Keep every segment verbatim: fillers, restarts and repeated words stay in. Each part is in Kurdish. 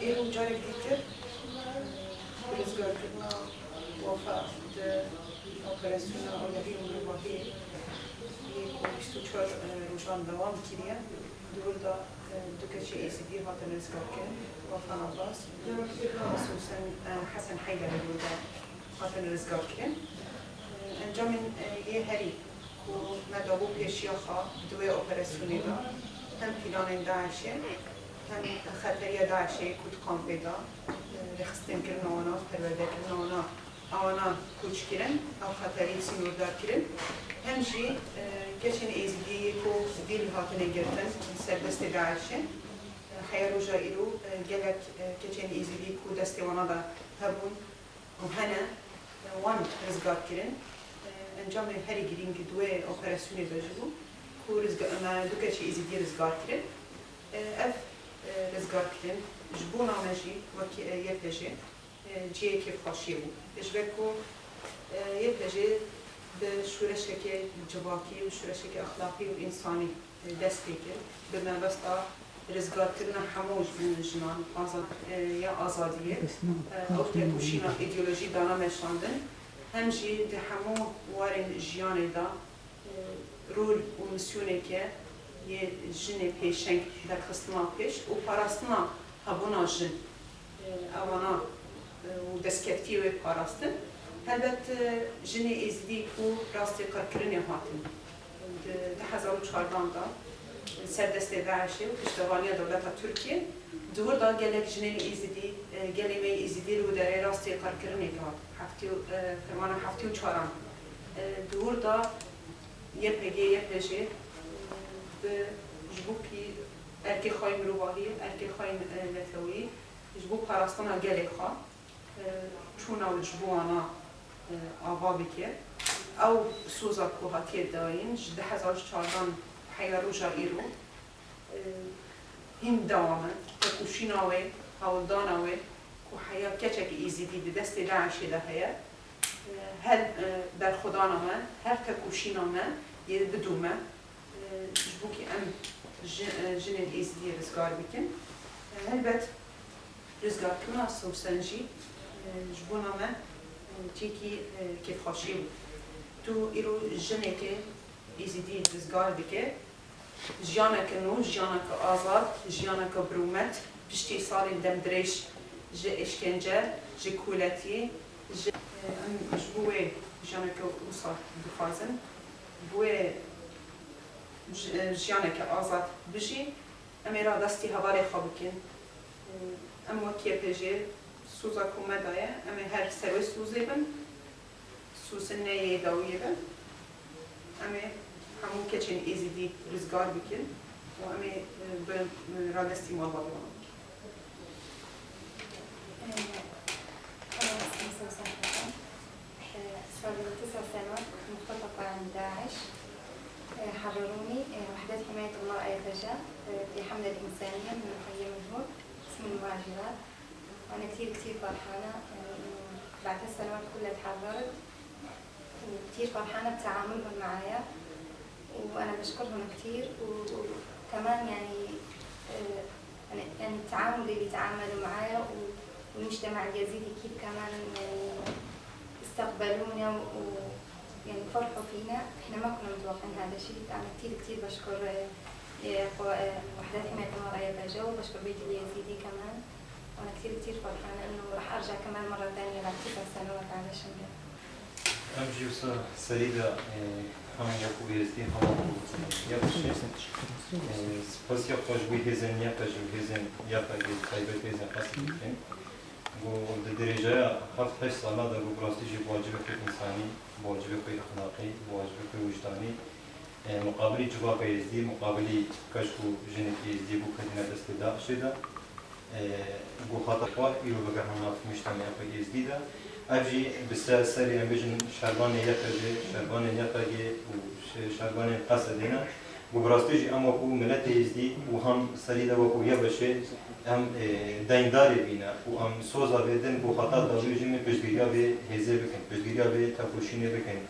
Îro carek dîtir, e, rizgarkirina Wafa di operasyona awlehî û mirovahiyê yê ku bîst û çar, e, rojan dewam kiriye. Di wir de, e, du keçê Êzidî hatin rizgarkirin, Wafa Abbas, Hesen, e, Hesen Heyder li wir de hatin rizgarkirin. E, encamên, e, yê herî ku me dabû pêşiya xwe di wê operasyonê de, hem planên DAIŞ'ê, hem xeteriya DAIŞ'ê ku di kampê de, e, rêxistinkirina wana, perwerdekirina wana, ewana koçkirin, ew xeterî sînordarkirin, hem jî, e, keçên Êzidî yê ku dîl hatine girtin ser destê DAIŞ'ê. E, heya roja îro, e, gelek, e, keçên Êzidî ku destê wana de hebûn, û hene, e, wan rizgar kirin. E, encamê herî girîng di wê operasyonê de jî bû ku rizga-, me du keçê Êzidî rizgar kirin. E, ev, e, rizgarkirin ji bona me jî wekî, e, Y P J, e, cihê kêfxweşiyê bû. Ji ber ku, e, Y P J bi şoreşekê civakî û şoreşekê exlaqî û însanî dest pê kir, bi mebesta rizgarkirina hemû jinan azad, e, ya azadiyê, e, ew tekoşîna îdeolojî dana meşandin, hem jî di hemû warên jiyanê de, e, rol û misyoneke yê jinê pêşeng derxistina pêş û parastina hebûna jin, e, ewana, e, û destkeftiyê wê parastin. Helbet, e, jinê Êzidî ku rastî qirkirinê hatin. Di du hezar û çardan de ser destê DAIŞ'ê û piştevaniya dewleta Tirkiyê, di wir de gelek jinên Êzidî, e, gelê me yê Êzidî li wê derê rastî qirkirinê dihat. Heftê û, e, fermana heftê û çaran, e, di wir de Y P G, Y P J, e, bi ji bo kî erkê xwe yê mirovahî, erkê xwe yê, e, neteweyî, ji bo parastina gelê xwe, e, çûna wê ji bo wana, e, ava bike. Ew soza ku hatiye dayîn ji du hezar û çardan heya roja îro, e, hîn dewam e. Tekoşîna wê, hewldana wê ku heya keçekî Êzidî di destê DAIŞ'ê de heye, e, her, e, berxwedana me, her tekoşîna me yê bidome. E, ji bo kî em ji-, e, jinên Êzidî rizgar bikin. E, helbet rizgarkirina Sewsen jî, e, ji bona me, e, cihekî, e, kêfxweşiyê bû. Tu îro jinekê Êzidî rizgar dike, jiyaneke nû, jiyaneke azad, jiyaneke bi rûmet, piştî salên demdirêj ji eşkence, ji koletî, ji, e, em ji bo wê jiyaneke wisa dixwazin. Bi wê ji-, e, jiyaneke azad bijî. Em ê radestî hevalê xwe bikin. Em wek Y P J soza ku me daye, em ê her ser wê sozê bin. Soz ne yê dawiyê be. Em ê hemû keçên Êzidî rizgar bikin û em ê, e, bi, e, radestî malbatê wan bikin. صار لي تسع سنوات مختطفة عند داعش. حرروني وحدات حماية المرأة يا بجا في حملة الإنسانية من القيم الهون قسم المهاجرات. وأنا كتير كتير فرحانة إنه بعد هالسنوات كلها تحررت، وكتير فرحانة بتعاملهم معايا، وأنا بشكرهم كتير. و-، وكمان يعني، آه، يعني، يعني التعامل اللي تعاملوا معايا و-، والمجتمع اليزيدي كيف كمان يعني استقبلونا و-، و-، يعني فرحوا فينا. إحنا ما كنا متوقعين هذا الشيء. أنا كتير كتير بشكر، آه، آه، قوا-، آه، وحدات حماية المرأة يا بجا، وبشكر بيت اليزيدي كمان. وأنا كتير كتير فرحانة إنه رح أرجع كمان مرة تانية بعد تسع سنوات على شنغن. Em jî wisa serî de, e, hemû wekû Êzdî, hemû wekû, e, Y P J, e, spasiya xwe ji bo hêzên Y P J û hêzên Y P G, taybet hêzên Qesedî dikin. Ku di dirêjeya heft heşt sala de ku bi rastî jî bi wacibekî însanî, bi wacibekî exlaqî, bi wacibekî wijdanî, e, muqabilî civaka Êzdî, muqabilî keşk û jinekî Êzdî ku ketine destê DAIŞ'ê de, e, ku hate xwe îro vegihana mujtemea xwe Êzdî de. Ev jî bi ser serê, em bêjin, şervanê Y P G, şervanên Y P G û şe-, şervanên Qesedê ne. Ku bi rastî jî em wekû miletê Êzdî û hem serî de wekû Y P G em, e, deyndarê vî ne û em soza vê din ku heta dawî jî em ê piştgiriya vê hêzê bikin, piştgiriya vê tekoşînê bikin.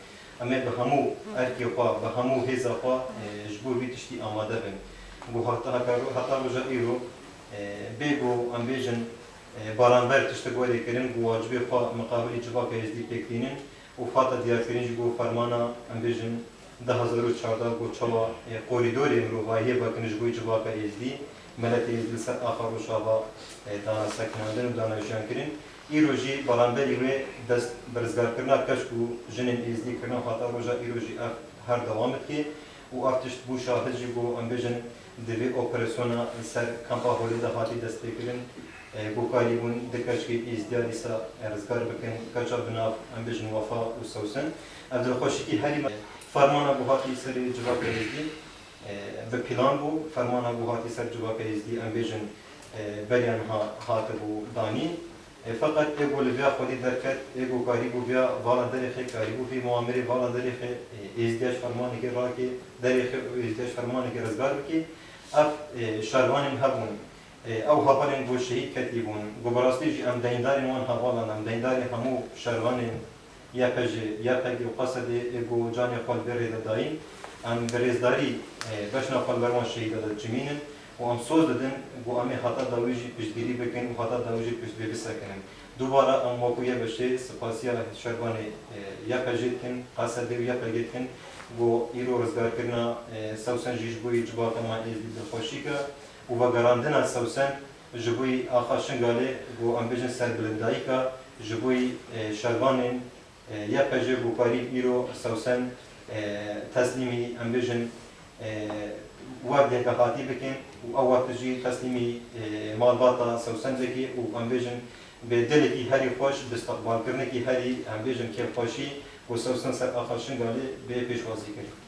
Em ê bi hemû erkê xwe, bi hemû hêza xwe, e, ji bo vî tiştî amade bin. Ku heta, heta, heta roja îro, e, bê ku em bêjin, E, baranber tiştek werê kirin ku wacibê xwe miqabilî civaka Êzdî pêk tînin û hate diyarkirin jî ku fermana, em bêjin, du hezar û çardeh ku çawa, e, korîdorê mirovahiyê vekin ji bo civaka Êzdî, miletê Êzdî li ser axa Rojava, e, dana sekinandin û dana jiyan kirin. Îro jî baranberî wê dest bi rizgarkirina kesk û jinên Êzdî kirine hata roja îro jî ev her dewam dike û ev tişt bû şahid jî ku, em bêjin, di vê operasyona li ser kampa Holê de hatî destpêkirin, e, ku karîbûn du keçkê Êzdiyar dîsa, e, rizgar bikin, keça bi nav, em bêjin, Wefa û Sewsen. Ev dilxweşîkî herî me-, fermana ku hatî serê civaka Êzdî, e, bi plan bû, fermana ku hatî ser civaka Êzdî, em bêjin, e, beriya niha hatibû danîn. E, feqet ê ku li viya xwedî derket, ê ku karîbû viya vala derêxê, karîbû vî muamirê vala derêxê, e, Êzdiya ji fermanekê rakê derêxê û Êzdiya ji fermanekê rizgar bikê. Ev, e, şervanên hebûn, e, ew hevalên ku şehîd ketîbûn, ku bi rastî jî em deyndarên wan hevalan, em deyndarê hemû şervanên Y P J, Y P G û Q S D ê ku canê xwe li vê rê de dayîn, em bi rêzdarî, e, beşna xwe li ber wan şehîda de dicimînin û em soz didin ku em ê heta dawî jî piştgirî bikin û heta dawî jî pişt vê bisekinin. Dubara em wekû Y P G spasiya şervanê, e, Y P G dikin, Q S D û Y P G dikin ku îro rizgarkirina, e, Sewsen jî ji bo yê civaka me Êzdî dilxweşîk e û vegerandina Sewsen ji bo yê axa Şingalê ku em bêjin serbilindayîka ji bo yê, e, şervanên, e, Y P G ku karî îro Sewsen, e, teslîmî, em bêjin, e, werdiyeke hatî bikin û ew werd jî teslîmî, e, malbata Sewsen bike û, em bêjin, bi dilekî herî xweş, bi istiqbalkirinekî herî, em bêjin, kêfxweşî ku Sewsen ser axa Şingalê bê pêşwazî kirin.